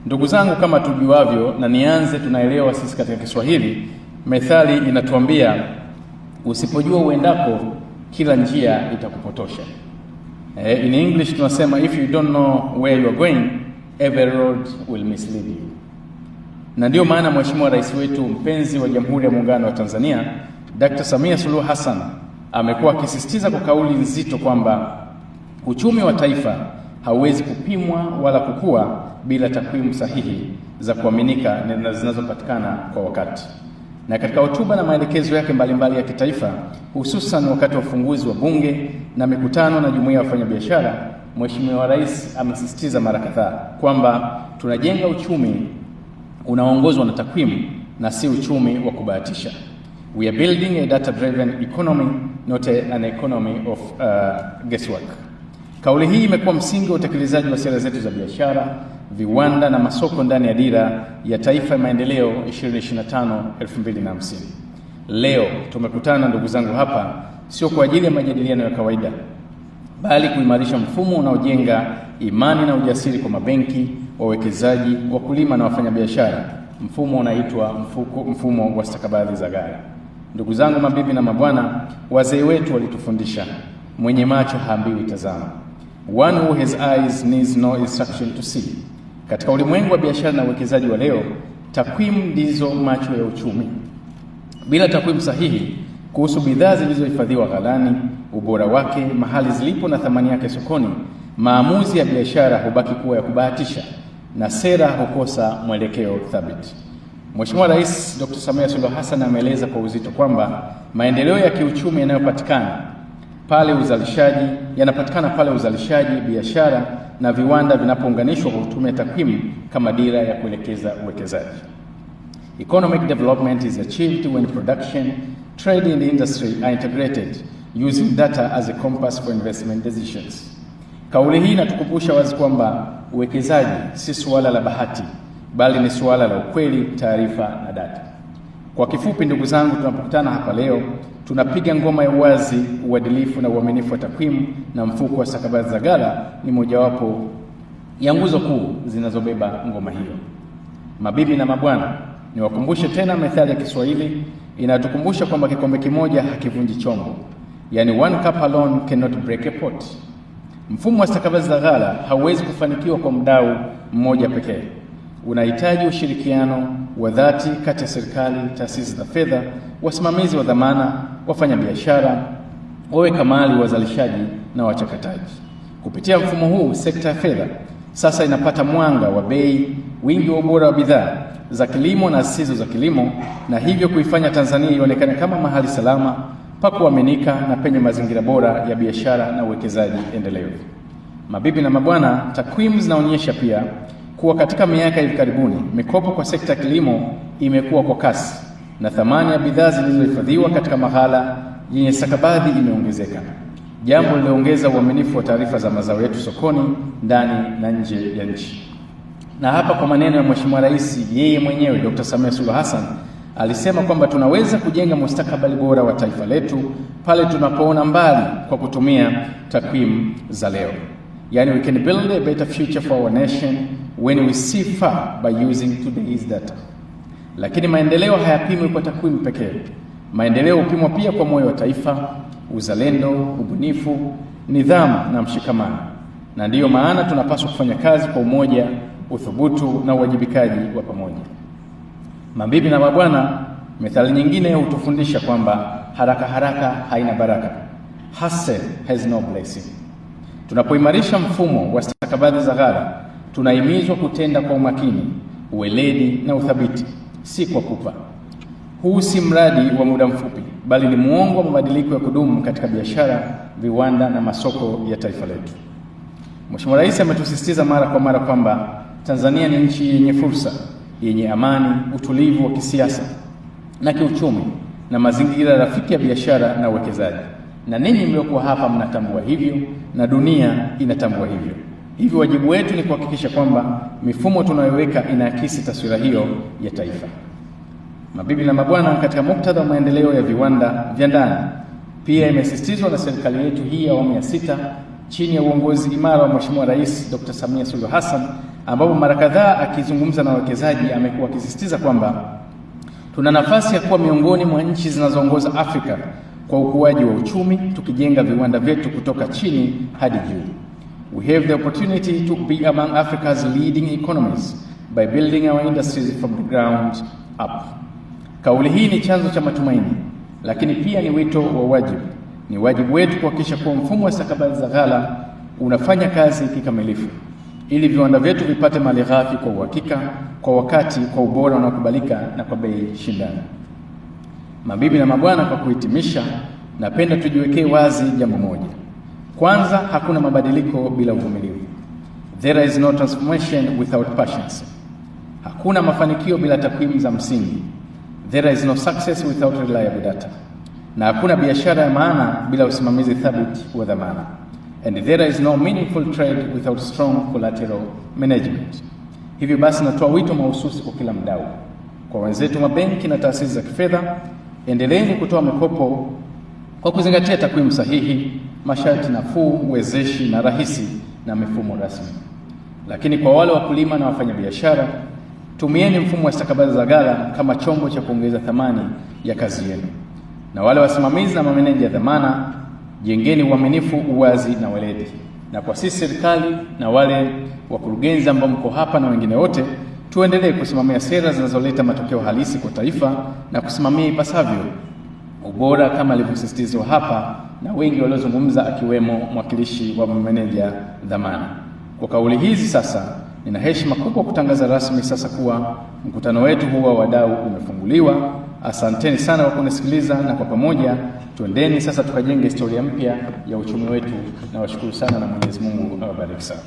Ndugu zangu, kama tujuavyo, na nianze, tunaelewa sisi katika Kiswahili, methali inatuambia usipojua uendako, kila njia itakupotosha. In English tunasema, "If you don't know where you are going, every road will mislead you." Na ndiyo maana Mheshimiwa Rais wetu mpenzi wa Jamhuri ya Muungano wa Tanzania, Dr. Samia Suluhu Hassan, amekuwa akisisitiza kwa kauli nzito kwamba uchumi wa taifa hauwezi kupimwa wala kukua bila takwimu sahihi za kuaminika na zinazopatikana kwa wakati. Na katika hotuba na maelekezo yake mbalimbali ya kitaifa, hususan wakati wa ufunguzi wa Bunge na mikutano na jumuiya ya wafanyabiashara, Mheshimiwa Rais amesisitiza mara kadhaa kwamba tunajenga uchumi unaoongozwa na takwimu na si uchumi wa kubahatisha. We are building a data driven economy, not an economy of guesswork. Kauli hii imekuwa msingi wa utekelezaji wa sera zetu za biashara, viwanda na masoko ndani ya Dira ya Taifa ya Maendeleo 2025 2050. Leo tumekutana, ndugu zangu, hapa sio kwa ajili ya majadiliano ya kawaida, bali kuimarisha mfumo unaojenga imani na ujasiri kwa mabenki, wawekezaji, wakulima na wafanyabiashara. Mfumo unaitwa mfumo wa stakabadhi za ghala. Ndugu zangu, mabibi na mabwana, wazee wetu walitufundisha, mwenye macho haambiwi tazama. One who has eyes needs no instruction to see. Katika ulimwengu wa biashara na uwekezaji wa leo, takwimu ndizo macho ya uchumi. Bila takwimu sahihi kuhusu bidhaa zilizohifadhiwa ghalani, ubora wake, mahali zilipo na thamani yake sokoni, maamuzi ya biashara hubaki kuwa ya kubahatisha na sera hukosa mwelekeo thabiti. Mheshimiwa Rais Dr. Samia Suluhu Hassan ameeleza kwa uzito kwamba maendeleo ya kiuchumi yanapatikana pale uzalishaji, biashara na viwanda vinapounganishwa kwa kutumia takwimu kama dira ya kuelekeza uwekezaji. Economic development is achieved when production, trade and industry are integrated using data as a compass for investment decisions. Kauli hii inatukumbusha wazi kwamba uwekezaji si suala la bahati, bali ni suala la ukweli, taarifa na data. Kwa kifupi, ndugu zangu, tunapokutana hapa leo tunapiga ngoma ya uwazi, uadilifu na uaminifu wa takwimu, na mfuko wa stakabadhi za ghala ni mojawapo ya nguzo kuu zinazobeba ngoma hiyo. Mabibi na mabwana, niwakumbushe tena methali ya Kiswahili inatukumbusha kwamba kikombe kimoja hakivunji chombo, yaani, one cup alone cannot break a pot. Mfumo wa stakabadhi za ghala hauwezi kufanikiwa kwa mdau mmoja pekee. Unahitaji ushirikiano wa dhati kati ya serikali, taasisi za fedha, wasimamizi wa dhamana, wafanyabiashara, waweka mali, wazalishaji na wachakataji. Kupitia mfumo huu, sekta ya fedha sasa inapata mwanga wa bei, wingi wa ubora wa bidhaa za kilimo na zisizo za kilimo, na hivyo kuifanya Tanzania ionekane kama mahali salama pa kuaminika na penye mazingira bora ya biashara na uwekezaji endelevu. Mabibi na mabwana, takwimu zinaonyesha pia kuwa katika miaka hivi karibuni mikopo kwa sekta ya kilimo imekuwa kwa kasi na thamani ya bidhaa zilizohifadhiwa katika maghala yenye stakabadhi imeongezeka, jambo lililoongeza uaminifu wa taarifa za mazao yetu sokoni ndani na nje ya nchi. Na hapa, kwa maneno ya Mheshimiwa Rais yeye mwenyewe Dr. Samia Suluhu Hassan, alisema kwamba tunaweza kujenga mustakabali bora wa taifa letu pale tunapoona mbali kwa kutumia takwimu za leo. Yani, we can build a better future for our nation when we see far by using today's data. Lakini maendeleo hayapimwi kwa takwimu pekee. Maendeleo hupimwa pia kwa moyo wa taifa, uzalendo, ubunifu, nidhamu na mshikamano. Na ndiyo maana tunapaswa kufanya kazi kwa umoja, uthubutu na uwajibikaji wa pamoja. Mabibi na mabwana, methali nyingine hutufundisha kwamba haraka haraka haina baraka. Haste has no blessing. Tunapoimarisha mfumo wa stakabadhi za ghala, tunahimizwa kutenda kwa umakini, uweledi na uthabiti, si kwa pupa. Huu si mradi wa muda mfupi, bali ni muongo wa mabadiliko ya kudumu katika biashara, viwanda na masoko ya taifa letu. Mheshimiwa Rais ametusisitiza mara kwa mara kwamba Tanzania ni nchi yenye fursa, yenye amani, utulivu wa kisiasa na kiuchumi na mazingira rafiki ya biashara na uwekezaji. Na ninyi mliokuwa hapa mnatambua hivyo na dunia inatambua hivyo. Hivyo wajibu wetu ni kuhakikisha kwamba mifumo tunayoweka inaakisi taswira hiyo ya taifa. Mabibi na mabwana, katika muktadha wa maendeleo ya viwanda vya ndani, pia imesisitizwa na serikali yetu hii ya awamu ya 6 chini ya uongozi imara wa Mheshimiwa Rais Dr. Samia Suluhu Hassan, ambapo mara kadhaa akizungumza na wawekezaji amekuwa akisisitiza kwamba tuna nafasi ya kuwa miongoni mwa nchi zinazoongoza Afrika kwa ukuaji wa uchumi, tukijenga viwanda vyetu kutoka chini hadi juu. We have the opportunity to be among Africa's leading economies by building our industries from the ground up. Kauli hii ni chanzo cha matumaini, lakini pia ni wito wa wajibu. Ni wajibu wetu kuhakikisha kuwa mfumo wa stakabadhi za ghala unafanya kazi kikamilifu ili viwanda vyetu vipate malighafi kwa uhakika, kwa wakati, kwa ubora unaokubalika na kwa bei shindani. Mabibi na mabwana, kwa kuhitimisha, napenda tujiwekee wazi jambo moja. Kwanza, hakuna mabadiliko bila uvumilivu. There is no transformation without patience. Hakuna mafanikio bila takwimu za msingi. There is no success without reliable data. Na hakuna biashara ya maana bila usimamizi thabiti wa dhamana. And there is no meaningful trade without strong collateral management. Hivyo basi, natoa wito mahususi kwa kila mdau, kwa wenzetu mabenki na taasisi za kifedha, endeleeni kutoa mikopo kwa kuzingatia takwimu sahihi, masharti nafuu, wezeshi na rahisi na mifumo rasmi. Lakini kwa wale wakulima na wafanyabiashara, tumieni mfumo wa stakabadhi za ghala kama chombo cha kuongeza thamani ya kazi yenu. Na wale wasimamizi na mameneja ya dhamana, jengeni uaminifu, uwazi na weledi. Na kwa sisi serikali na wale wakurugenzi ambao mko hapa na wengine wote, tuendelee kusimamia sera zinazoleta matokeo halisi kwa taifa na kusimamia ipasavyo ubora kama alivyosisitizwa hapa na wengi waliozungumza, akiwemo mwakilishi wa meneja dhamana. Kwa kauli hizi sasa, nina heshima kubwa kutangaza rasmi sasa kuwa mkutano wetu huu wa wadau umefunguliwa. Asanteni sana kwa kunisikiliza, na kwa pamoja tuendeni sasa tukajenge historia mpya ya uchumi wetu. Nawashukuru sana na Mwenyezi Mungu awabariki sana.